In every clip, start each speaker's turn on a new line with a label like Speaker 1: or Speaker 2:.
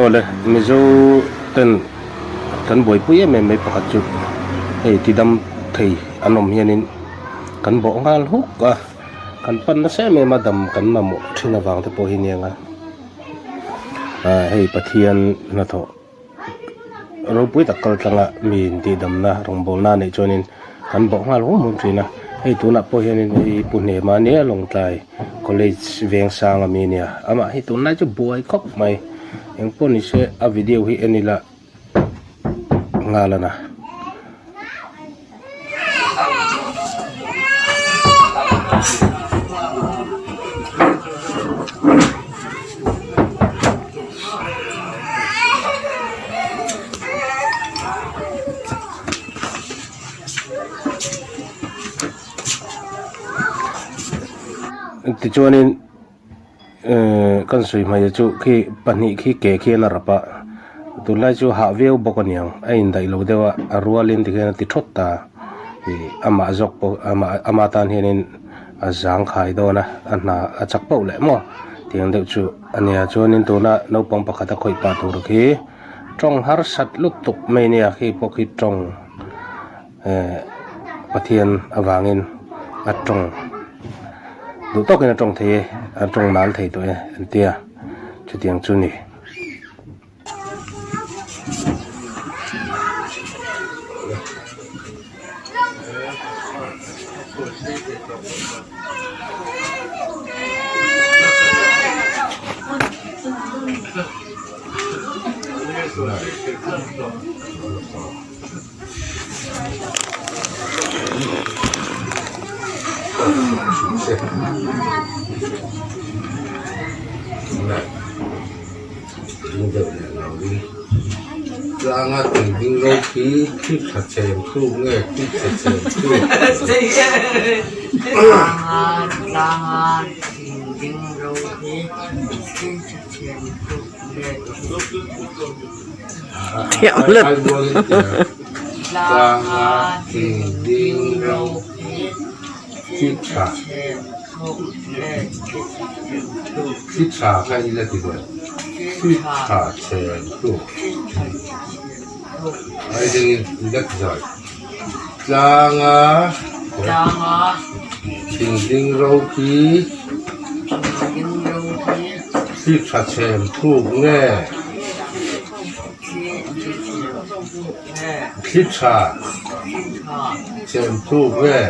Speaker 1: Awle Mizo ten kan buaipui em em mai pakhat chu hei tidam thei an awm hianin kan bawh nghal huk a kan pan nasa em em a dam kan mamawh thin avang te pawh hi nia nga ah hei Pathian hnathawh. Ropui tak kal tlanga mi intihdamna rawngbawlna a neih chuanin kan bawh nghal huam huam thin a, hei tunah pawh hianin hei Pu Hnema nia Lawngtlai College Vengsang ami ania amah hi tunlai chu buai khawp mai engpawh ni se a video hi en ila nghal a na. Tichuanin Ehh kan sawi hmaia chu khi pahnih khi ke khian a rap a tunlai chu hah viau bawk a niang a indaih lo deuh a a rualin tikhian a ti thawt ta ih amah zawk pawh amah ama tan hianin a zang khai dawn a a hna a chak pauh leh maw tiang deuh chu a nia chuanin tuna naupang pakhat a khawih pah tur khi tawng harsat lutuk mai nia khi pawh khi tawng ehh Pathian avangin a tawng duh tawkin a tawng thei e a tawng nal thei tawh e an tia chutiang chu ni.
Speaker 2: Tlanga tui ding ro khi khi tha chhem thluk nge khi tha chhem thluk.
Speaker 3: Tlanga tlanga tui ding ro khi khi tha chhem thluk nge
Speaker 2: Tlanga thing ding ro thli tha thli tha kha ila ti ve thli tha chhem thluk ai dingin ila ti zai Tlanga thing ding ro khi thli tha chhem thluk nge. Thli tha chhem thluk nge.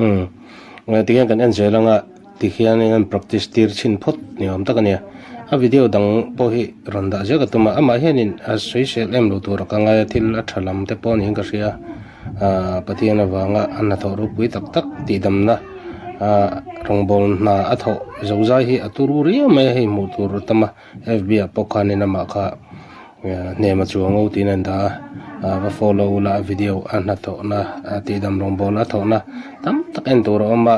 Speaker 1: Umm tihian kan en zel anga tihian in an practice tir chhin phawt ni awm tak a nia a video dang pawh hi rawn dah zel ka tum a amah hianin a sawisel em lo tur a ka ngai a thil a tha lam te pawh niin ka hria a Pathian avanga a hnathawh ropui tak tak tihdamna ah rawngbâwl hna a thawh zozai hi a turu riau mai a hei hmuh tur a tam a. Fb ah pawh khanin amah kha hnema chuang ngo tiin a indah a, va follow ula a video a hnathawhna a tihdam rawngbâwl a thawhna tam tak en tur a awm a,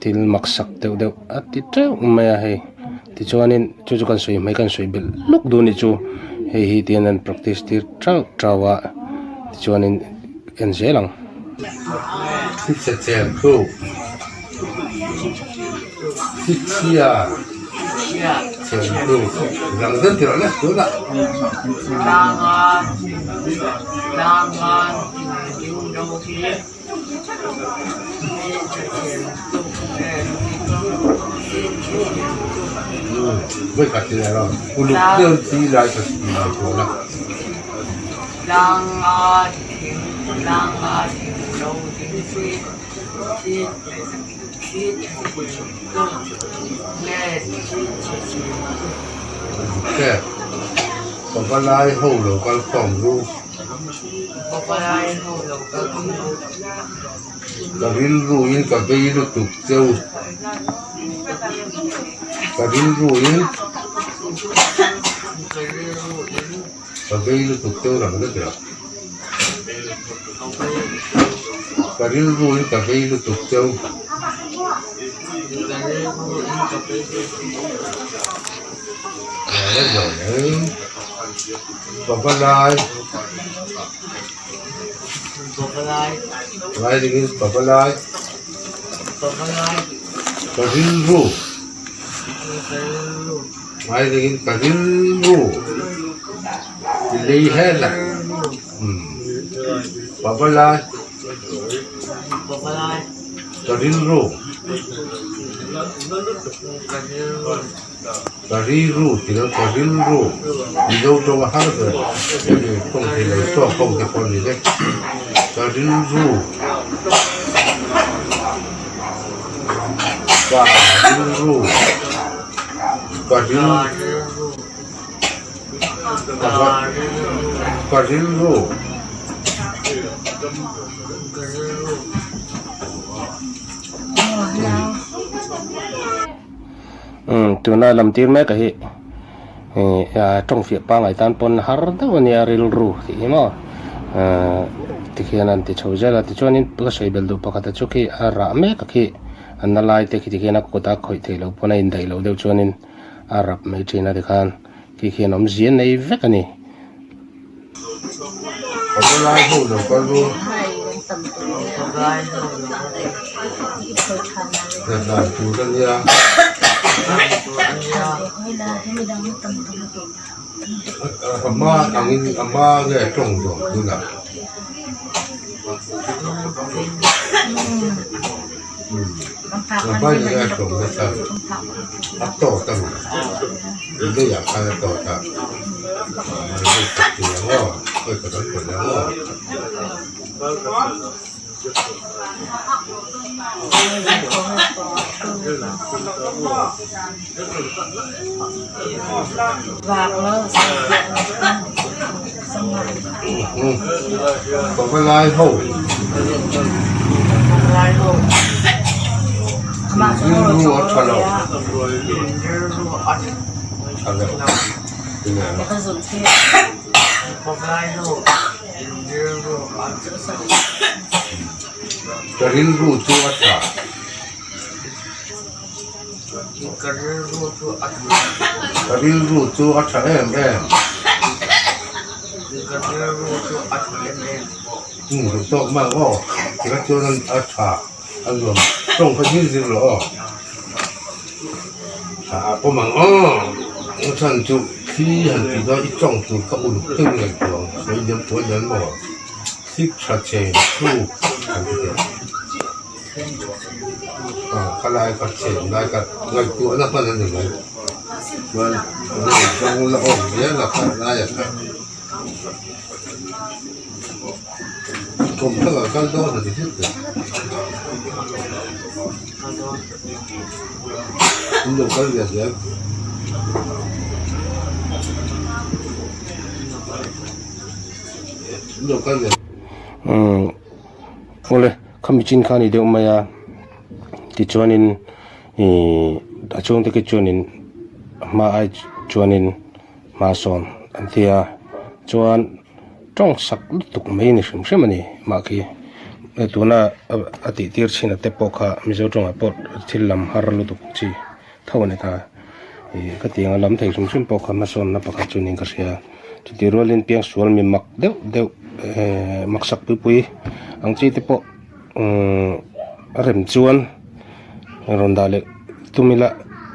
Speaker 1: thil maksak deuh deuh a ti teuh mai a hei tichuanin chu chu kan sawi hmai kan sawi belh lawk duh anih chu hei hi tihian an practice tir teuh teuh a tichuanin en zel ang.
Speaker 2: Thli chhe thluk. Thli chhia chhem thluk. Rang deuh tirh le tunah. Vawi khat ti leh rawh. Uluk deuh chi lai ka ti lai tawh la. Pavalai ho lo kal khawm ru. Ka rilruin ka vei lutuk cheu. Ka rilruin ka vei lutuk cheu rang vek lo. Ka rilruin ka vei lutuk cheu. Pavalai Lai dingin pavalai Ka rilru. Ngai dingin ka rilru i lei hel a. Pavalai. Ka rilru. Ka rilru ti lo ka rilru Mizo tawng a har ber hemi tawng thei lo chhuak ho te pawh a ni vek. Ka rilru. Ka rilru. Ka rilru. Ka rilru.
Speaker 1: Umm tuna lam tir mek a hi ih tawng fiah pangai tan pawn har deuh a nia rilru tih hi maw ahh tikhian an ti chho zel a tichuanin ka sawi belh duh pakhat a chu khi a rah mek a khi a na lai te khi tikhian a kut a khawih theih loh pawn a indaih loh deuh chuanin a rap mai thin a tikhan khi khian awmzia nei vek a ni.
Speaker 2: Pavalai ho rilru a tha lo tha lo Ka rilru chu a tha. Ka rilru chu a tha em em. Umm duh tawk mai ang aw. Tikha chuan a tha a nuam tawng kha zir zir rawh aw. Tha a pawm ang aw. A chhan chu thli han tih dawn i tawng tur kha uluk deuh in an tuang sawi liam puan lian maw. Thik tha chen thluk han ti teh. Kha lai kha chen lai kha ngaihtuahna hman a ni mai. Chuan zawng la awk zel a kha laiah kha kum thlang ah kal dawn a ni hret teh. In lo kal ve zel. In lo kal ve.
Speaker 1: Umm awle khami chin kha a ni deuh mai a tichuanin ihh a chhungte khi chuanin hma ai chuanin hma sawn an ti a chuan tawng sak lutuk mai a ni hrim hrim a ni mah khi tuna a tih tir chhin a te pawh kha mizo tawngah pawh thil lam har lutuk chi tho a ni ta ih ka tiang a lam thei hrim hrim pawh kha hmasawnna pakhat chu niin ka hria chutih rualin piangsual mi mak deuh deuh ehh maksak pui pui ang chi te pawh umm a rem chuan rawn dah leh tum ila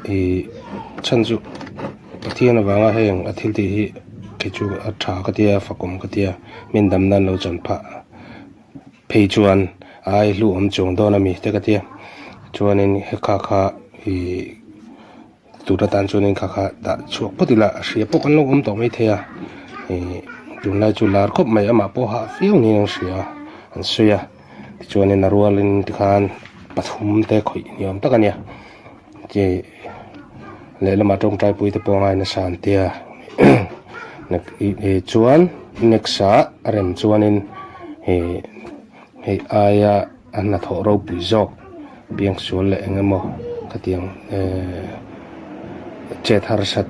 Speaker 1: ih chhan chu Pathian avanga heng a thil tih hi kei chu a tha ka tia fakawm ka tia min dam nan lo chan phah phei chuan ai hlu awm chuang dawn a mi te ka tia chuanin hekha kha ih tur atan chuanin kha kha dah chhuak phawt ila a hria pawh kan lo awm tawh maithei a ih tunlai chu lar khawp mai amah pawh hah viau niin an hria an sawi a tichuanin a rualin tikhan pathum te khawih ni awm tak a nia chi lehlamah tawngtai pui te pawh a ngai nasa an tia chuan next ah a rem chuanin ih hei aia an hnathawh ropui zawk piangsual leh eng emaw khatiang ehh chet harsat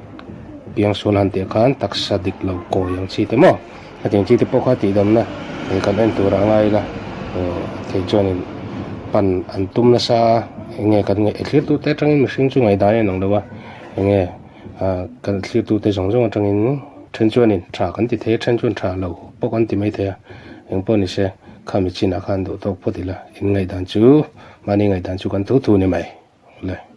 Speaker 1: piangsual han tih khan taksa dik lo kawi ang chi te maw khatiang chi te pawh kha tihdamna ih kan en tur ah a ngai ila ehh thei chuanin pan an tum nasa eng nge kan ngaih thlir tute atangin mihring chu ngaihdan a inang lo a eng nge ah kan thlir tute zawng zawng atangin then chuanin tha kan ti thei a then chuan tha lo pawh kan ti maithei a engpawh ni se. Khami chinah khan duh tawk phawt ila, in ngaihdan chu mahni ngaihdan chu kan thu thu ni mai le.